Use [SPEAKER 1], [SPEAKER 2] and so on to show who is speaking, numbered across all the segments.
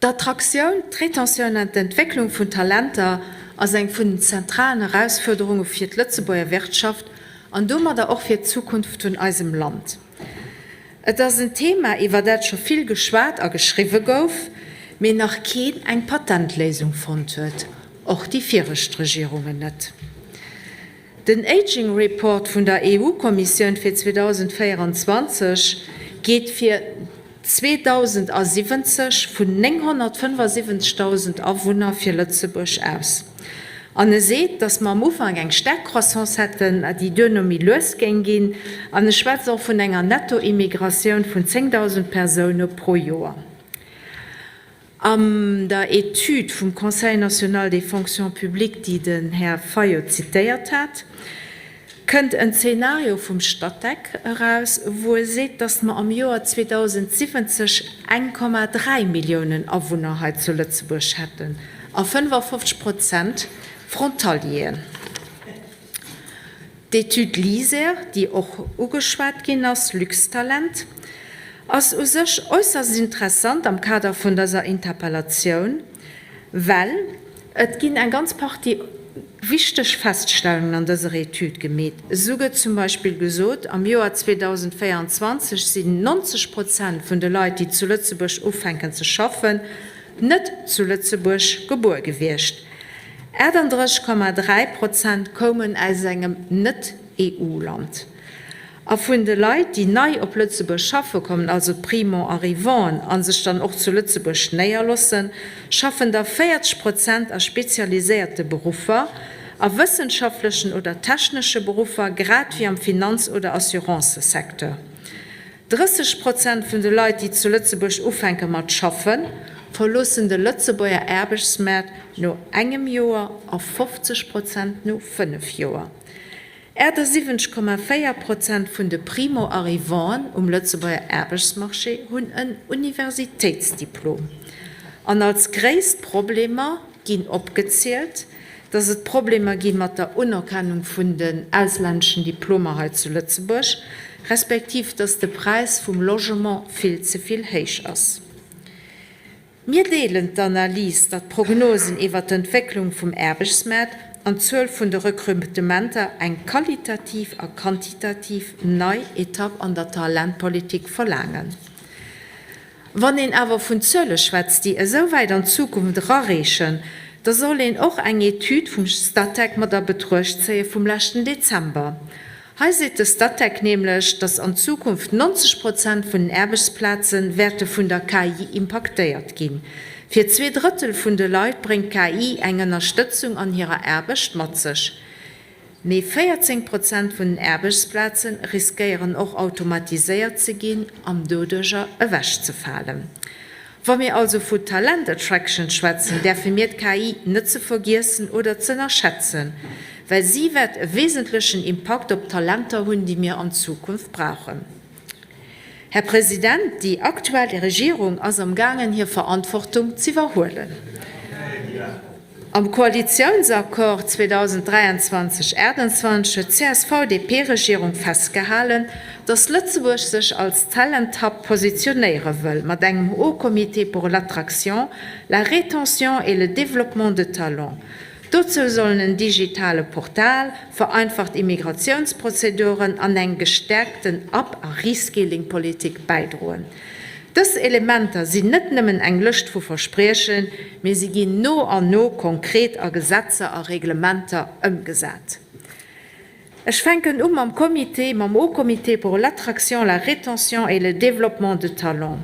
[SPEAKER 1] D'Attraktioun, d'Retentioun an d'Entwécklung vun Talenter ass eng vun den zentralen Erausfuerderunge fir d'Lëtzebuerger Wirtschaft an domadder och fir d'Zukunft vun eisem Land. Et ass en Thema, iwwer dat scho vill geschwat a geschriwwe gouf, mee nach keen eng Patentléisung fonnt huet, och déi viregt Regierungen net. Den Aging Report vun der EU-Kommissioun fir 2024 geet fir 2070 vun 975.000 Awunner fir Lëtzebuerg aus. An e seet, datt mer am Ufank eng staark Croissance hätten, déi duerno méi lues géing ginn. An e schwätzt och vun enger Nettoimmigratioun vun 10.000 Persoune pro Joer. An der Etüd vum Conseil national des fonctions publiques, déi den Här Fayot zitéiert hat, kënnt en Zeenario vum Statec eraus, wou e seet, datt mer am Joer 2070 1,3 Milliounen Awunner hei zu Lëtzebuerg hätten a 55 Prozent Frontalieren. D'Etüd LISER, déi och ugeschwat ginn ass, Luxtalent, ass u sech äusserst interessant am Kader vun dëser Interpellatioun, well et ginn eng ganz Partie wichteg Feststellungen an dëser Etüd gemeet. Esou gëtt zum Beispill gesot, am Joer 2024 sinn 90 Prozent vun de Leit, déi zu Lëtzebuerg ufänken ze schaffen, net zu Lëtzebuerg gebuer gewiescht. 38,3 Prozent koumen aus engem Net-EU-Land. A vun de Leit, déi nei op Lëtzebuerg schaffe kommen, also d'Primo-arrivanten, a sech dann och zu Lëtzebuerg néierlossen, schaffen der 40 Prozent a spezialiséierte Beruffer, a wëssenschaftlechen oder technesche Beruffer, grad wéi am Finanz oder Assurancësecteur. 30 Prozent vun de Leit, déi zu Lëtzebuerg ufänke mat schaffen, verloossen de Lëtzebuerger Aarbechtsmaart no engem Joer a 50 Prozent no 5 Joer. 78,4 Prozent vun de Primo-arrivanten um Lëtzebuerger Aarbechtsmarché hunn en Universitéitsdiplom. An als gréisst Problemer ginn opgezielt, dass et Problemer gi mat der Unerkennung vun den auslänneschen Diplomer hei zu Lëtzebuerg, respektiv dass de Präis vum Logement vill ze vill héich ass. Mir deelen d'Analys, datt d'Prognosen iwwert d'Entwécklung vum Aarbechtsmaart an d'Zuel vun de Rekrutementer eng qualitativ a quantitativ nei Etapp an der Talentpolitik verlaangen. Wann een awer vun Zuele schwätzt, déi esou wäit an d'Zukunft erareechen, da soll een och eng Etüd vum Statec mat a Betruecht zéie vum leschten Dezember. Hei seet de Statec nämlech, datt an Zukunft 90 Prozent vun den Aarbechtsplaze wäerte vun der KI impaktéiert ginn. Fir 2/3 vun de Leit bréngt d'KI eng Ënnerstëtzung an hirer Aarbecht mat sech. Mee 14 Prozent vun den Aarbechtsplaze riskéieren och automatiséiert ze ginn an doduercher ewechzefalen. Wa mir also vu Talent Attraction schwätzen, däerfe mir d'KI net ze vergiessen oder z'ënnerschätzen, well si wäert e wesentlechen Impakt op d'Talenter hunn, déi mir an Zukunft brauchen. Här President, déi aktuell Regierung ass am gaangen hir Verantwortung z'iwwerhuelen. Am Koalitiounsaccord 2023, 28 huet d'CSV-DP-Regierung festgehalen, datt Lëtzebuerg sech als Talent Hub positionéiere wëll, mat engem Haut Comité pour l'attraction, la rétention et le développement de talents. Dozou sollen en digitale Portal, vereinfacht Immigratiounsprozeduren an eng gestäerkten Up a Reskilling-Politik bäidroen. Dës Elementer sinn net nëmmen eng Lëscht vu Verspriechen, mee si ginn no an no konkret a Gesetzer a Reglementer ëmgesat. Ech fänken u mam Comité, mam Haut Comité pour l'attraction, la rétention et le développement de talents.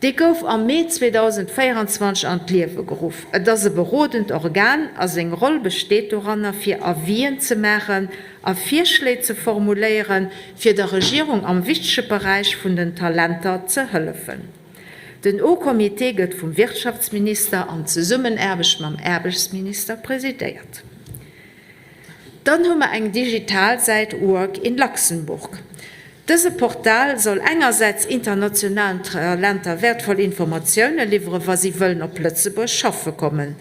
[SPEAKER 1] Dee gouf am Mee 2024 an d'Liewe geruff. Et ass e berodend Organ a seng Roll besteet doranner, fir Avisen ze maachen a Virschléi ze formuléieren, fir der Regierung am wichtege Beräich vun den Talenter ze hëllefen. Den Haut Comité gëtt vum Wirtschaftsminister an Zesummenaarbecht mam Aarbechtsminister presidéiert. Dann hu mer eng digital Säit Work in Luxembourg. Dëse Portal soll engersäits internationalen Talenter wäertvoll Informatioune liwweren, wa si wëllen op Lëtzebuerg schaffe kommen.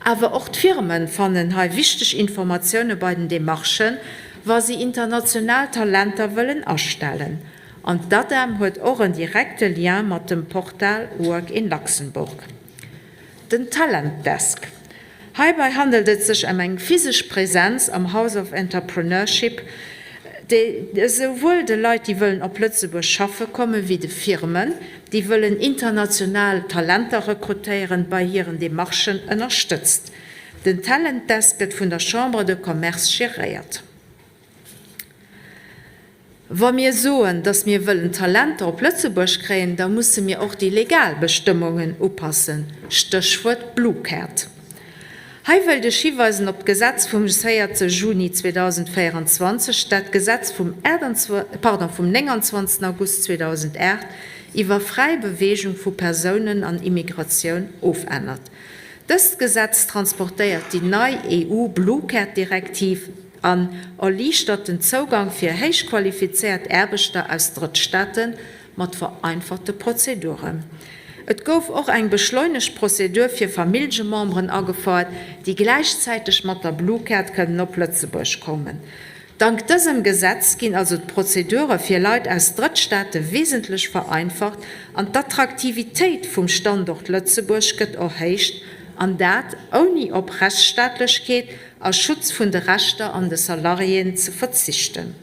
[SPEAKER 1] Awer och d'Firmen fannen hei wichteg Informatioune bei den Demarchen, wa si international Talenter wëllen astellen. An d'ADEM huet och en direkte Lien mat dem Portal Work in Luxembourg. Den Talent Desk. Heibei handelt et sech ëm eng physesch Präsenz am House of Entrepreneurship, déi esouwuel de Leit, déi wëllen op Lëtzebuerg schaffe kommen, wéi de Firmen, déi wëllen international Talenter rekrutéieren, bei hiren Demarchen ënnerstëtzt. Den Talent Desk gëtt vun der Chambre de Commerce geréiert. Wa mir soen, dass mir wëllen Talenter op Lëtzebuerg kréien, da musse mir och déi legal Bestëmmungen upassen, Stéchwuert Blue Card. Hei wëilt ech hiweisen op d'Gesetz vum 4 Juni 2024, dat d'Gesetz vum 29 August 2008 iwwer fräi Beweegung vu Persounen an Immigratioun ofännert. Dëst Gesetz transportéiert déi nei EU-Blue-Card-Direktiv an erliichtert den Zougang fir héichqualifizéiert Aarbechter aus Drëttstaate mat vereinfachte Prozeduren. Et gouf och eng beschleunegt Prozedur fir Familljememberen agefouert, déi gläichzäiteg mat der Blue Card kënnen op Lëtzebuerg kommen. Dank dësem Gesetz ginn also d'Prozedure fir Leit aus Drëttstaate wesentlech vereinfacht an d'Attraktivitéit vum Standort Lëtzebuerg gëtt erhéicht, an dat ouni op Rechtsstaatlechkeet a Schutz vun de Rechter an de Salariéen ze verzichten.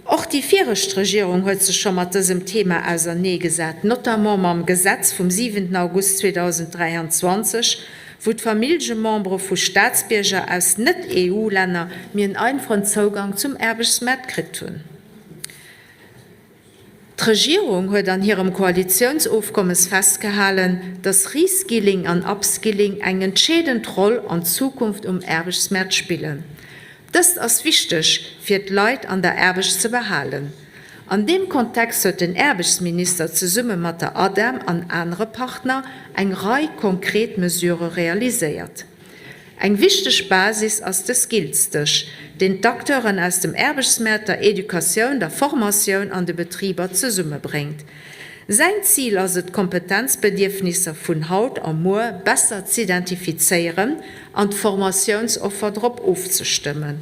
[SPEAKER 1] Och déi viregt Regierung huet sech scho mat dësem Thema auserneegesat, notamment mam Gesetz vum 7 August 2023, wou d'Familljemembere vu Staatsbierger aus Net-EU-Länner méi en einfachen Zougang zum Aarbechtsmaart kritt hunn. D'Regierung huet an hirem Koalitiounsofkommes festgehalen, dass Reskilling an Upskilling eng entscheedend Roll an Zukunft um Aarbechtsmaart spillen. Dëst ass wichteg, fir d'Leit an der Aarbecht ze behalen. An deem Kontext huet den Aarbechtsminister zesumme mat der ADEM an anere Partner eng Rei konkret Mesurë realiséiert. Eng wichteg Basis ass de Skills-Dësch, deen d'Acteuren aus dem Aarbechtsmaart, der Educatioun, der Formatioun an de Betriber zesummebréngt. Säin Zil ass et, d'Kompetenzbedierfnisser vun haut a muer besser z'identifizéieren an d'Formatiounsoffer drop ofzestëmmen.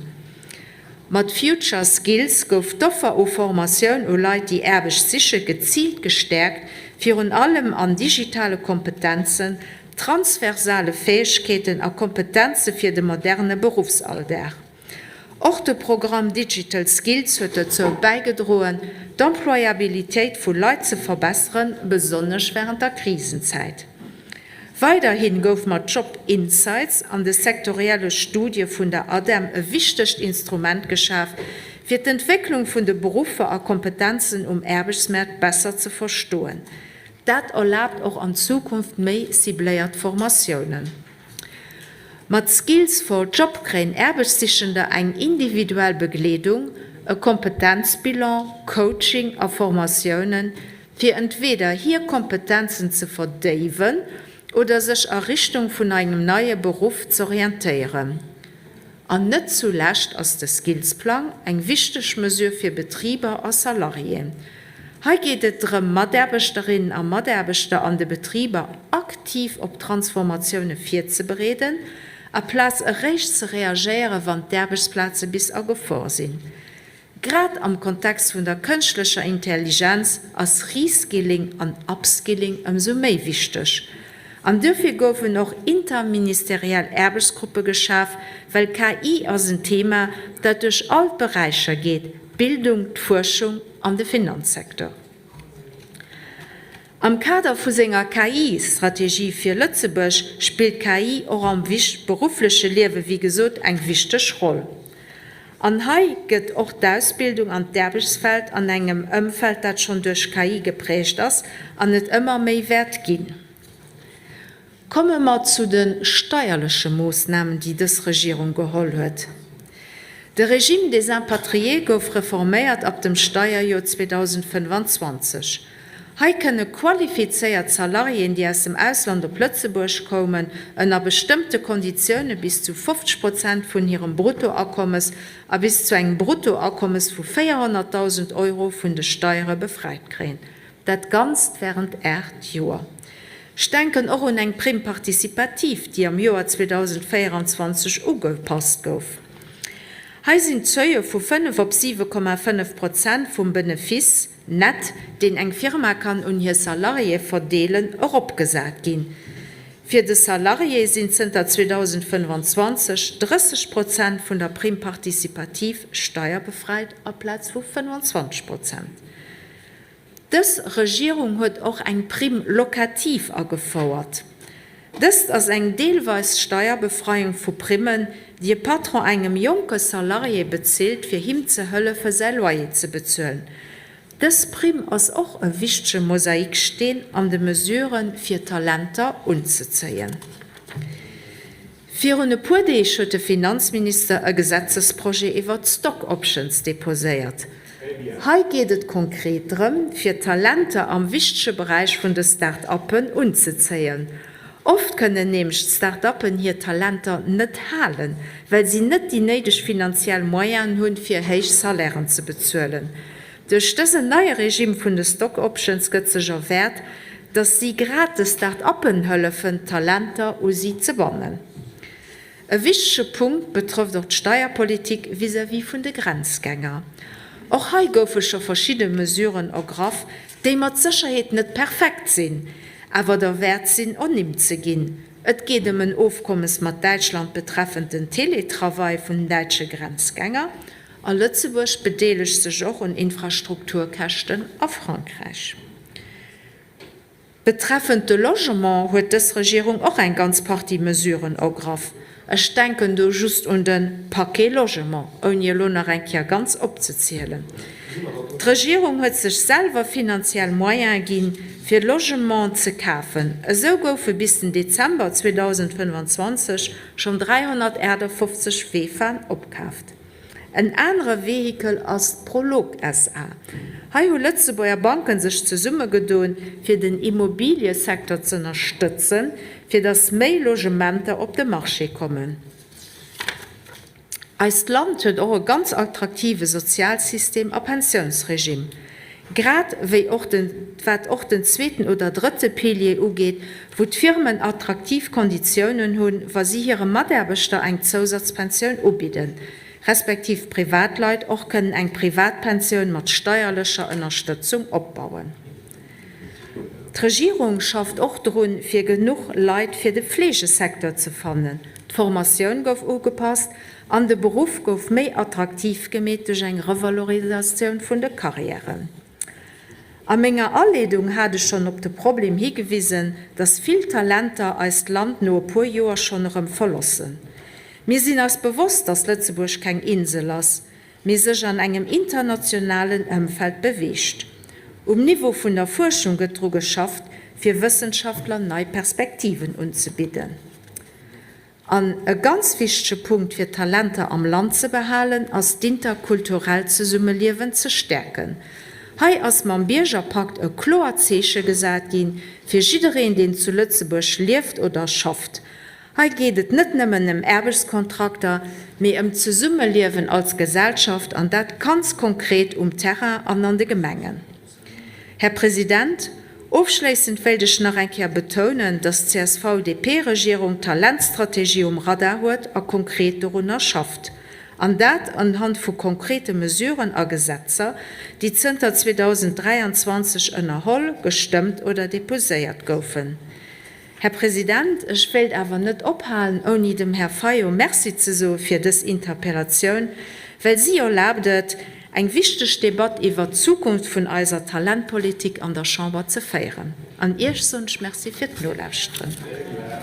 [SPEAKER 1] Mat Future Skills gouf d'Offer u Formatioun u Leit, déi Aarbecht siche geziilt gestäerkt, virun allem an digitale Kompetenzen, transversale Fäegkeeten a Kompetenze fir de moderne Beruffsalldag. Och de Programm Digital Skills huet dozou bäigedroen, d'Employabilitéit vu Leit ze verbesseren, besonnesch wärend der Krisenzäit. Weiderhi gouf mat Job Insights an de sektorielle Studie vun der ADEM e wichtegt Instrument geschaf, fir d'Entwécklung vun de Beruffer a Kompetenzen um Aarbechtsmaart besser ze verstoen. Dat erlaabt och an Zukunft méi cibléiert Formatiounen. Mat Skills for Job kréien Aarbechtssichender eng individuell Begleedung, e Kompetenzbilan, Coaching a Formatiounen, fir entweeder hir Kompetenzen ze verdéiwen oder sech a Richtung vun engem neie Beruff z'orientéieren. An net zulescht ass de Skillsplang eng wichteg Mesure fir Betriber a Salariéen. Hei geet et drëm, Mataarbechterinnen a Mataarbechter an de Betriber aktiv op Transformatioune virzebereeden, aplaz eréischt ze reagéieren, wann d'Aarbechtsplaze bis a Gefor sinn. Grad am Kontext vun der kënschtlecher Intelligenz ass Reskilling an Upskilling ëmsou méi wichteg. An duerfir goufen och interministeriell Aarbechtsgruppe geschaf, well KI ass en Thema, dat duerch all d'Beräicher geet, d'Bildung, d'Fuerschung an de Finanzsecteur. Am Kader vu senger KI-Strategie fir Lëtzebuerg spillt d'KI och am beruffleche Liewe wéi gesot eng wichteg Roll. An hei gëtt och d'Ausbildung an d'Aarbechtsfeld an engem Ëmfeld, dat schonn duerch KI geprägt ass an et ëmmer méi wäert ginn. Komme mer zu de steierleche Moossnamen, déi dës Regierung geholl huet. De Régime des impatriés gouf reforméiert ab dem Steierjoer 2025. Hei kënne qualifizéiert Salariéen, déi aus dem Ausland op Lëtzebuerg koumen, ënner bestëmmte Konditioune bis zu 50 Prozent vun hirem Bruttoakommes a bis zu engem Bruttoakommes vu 400.000 Euro vun de Steiere befreit kréien. Dat Ganzt wärend 8 Joer. Ech denken och un eng Prime participative, déi am Joer 2024 ugepasst gouf. Hei sinn d'Seuile vu 5 op 7,5 Prozent vum Benefice net, deen eng Firma kann un hir Salariéë verdeelen, eropgesat ginn. Fir de Salarié sinn zënter 2025 30 Prozent vun der Prime participative steierbefreit aplaz vu 25 Prozent. Dës Regierung huet och eng Prime locative agefouert. Dëst ass eng deelweis Steierbefreiung vu Primmen, déi e Patron engem jonke Salarié bezilt, fir him ze hëllefe säi Loyer ze bezuelen. Dës Primm ass och e wichtege Mosaiksteen an de Mesuren, fir Talenter unzezéien. Virun e puer Deeg huet de Finanzminister e Gesetzesprojet iwwert d'Stock Options deposéiert. Hei geet et konkret drëm, fir Talenter am wichtege Beräich vun de Start-uppen unzezéien. Oft kënnen nämlech d'Start-uppen hir Talenter net halen, well si net déi néideg finanziell Moyenen hunn, fir héich Salairen ze bezuelen. Duerch dësen neie Regime vun de Stock Options gëtt sech erwäert, dass si grad de Start-uppen hëllefen, Talenter u si ze bannen. E wichtege Punkt betrëfft och d'Steierpolitik vis-à-vis vun de Grenzgänger. Och hei goufe scho verschidde Mesuren ergraff, déi mat Sécherheet net perfekt sinn, awer derwäert sinn, ernimmt ze ginn. Et geet ëm en Ofkommes mat Däitschland betreffend den Teletravail vun den däitsche Grenzgänger. A Lëtzebuerg bedeelegt sech och un Infrastrukturkäschten a Frankräich. Betreffend de Logement huet dës Regierung och eng ganz Partie Mesuren ergraff. Ech denken do just un de Paquet Logement, ouni elo nach eng Kéier ganz opzezielen. D'Regierung huet sech selwer finanziell Moyene ginn, fir Logement ze kafen. Esou goufe bis den Dezember 2025 schonn 358 VEFAen opkaaft. En anere Vehikel ass d'Prolog SA. Hei hu Lëtzebuerger Banken sech zesummegedoen, fir den Immobiliësecteur z'ënnerstëtzen, fir datt méi Logementer op de Marché kommen. Eist Land huet och e ganz attraktive Sozialsystem a Pensiounsregime. Grad wéi och den, wat och den zweeten oder drëtte Pilier ugeet, wou d'Firmen attraktiv Konditiounen hunn, wa si hire Mataarbechter eng Zousatzpensioun ubidden, respektiv Privatleit och kënnen eng Privatpensioun mat steierlecher Ënnerstëtzung opbauen. D'Regierung schafft och drun, fir genuch Leit fir de Fleegesecteur ze fannen. D'Formatioun gouf ugepasst An de Beruff gouf méi attraktiv gemeet duerch eng Revalorisatioun vun de Karriären. A menger Aleedung hat ech schonn op de Problem higewisen, dass vill Talenter eist Land no e puer Joer schonn erëm verlossen. Mir sinn eis bewosst, dass Lëtzebuerg keng Insel ass, mee sech an engem internationalen Ëmfeld beweegt. Um Niveau vun der Fuerschung gëtt dru geschafft, fir Wëssenschaftler nei Perspektiven unzebidden. An e ganz wichtege Punkt fir d'Talenter am Land ze behalen, ass d'interkulturellt Zesummeliewen ze stäerken. Hei ass mam Biergerpakt e kloert Zeeche gesat ginn, fir jiddereen deen zu Lëtzebuerg lieft oder schafft. Hei geet et net nëmmen ëm Aarbechtskontrakter, mee ëm d'Zesummeliewen als Gesellschaft an dat ganz konkret um Terrain an an de Gemengen. Här President, ofschléissend wéilt ech nach eng Kéier betounen, dass d'CSV-DP-Regierung d'Talentstrategie um Radar huet a konkret dorunner schafft. An dat unhand vu konkrete Mesuren a Gesetzer, déi zënter 2023 ënnerholl, gestëmmt oder deposéiert goufen. Här President, ech wéilt awer net ophalen, ouni dem Här Fayot Merci ze soe fir dës Interpellatioun, well si erlaabt et, eng wichteg Debatt iwwert d'Zukunft vun eiser Talentpolitik an der Chamber ze féieren. An Iech soen ech Merci fir d'Nolauschteren.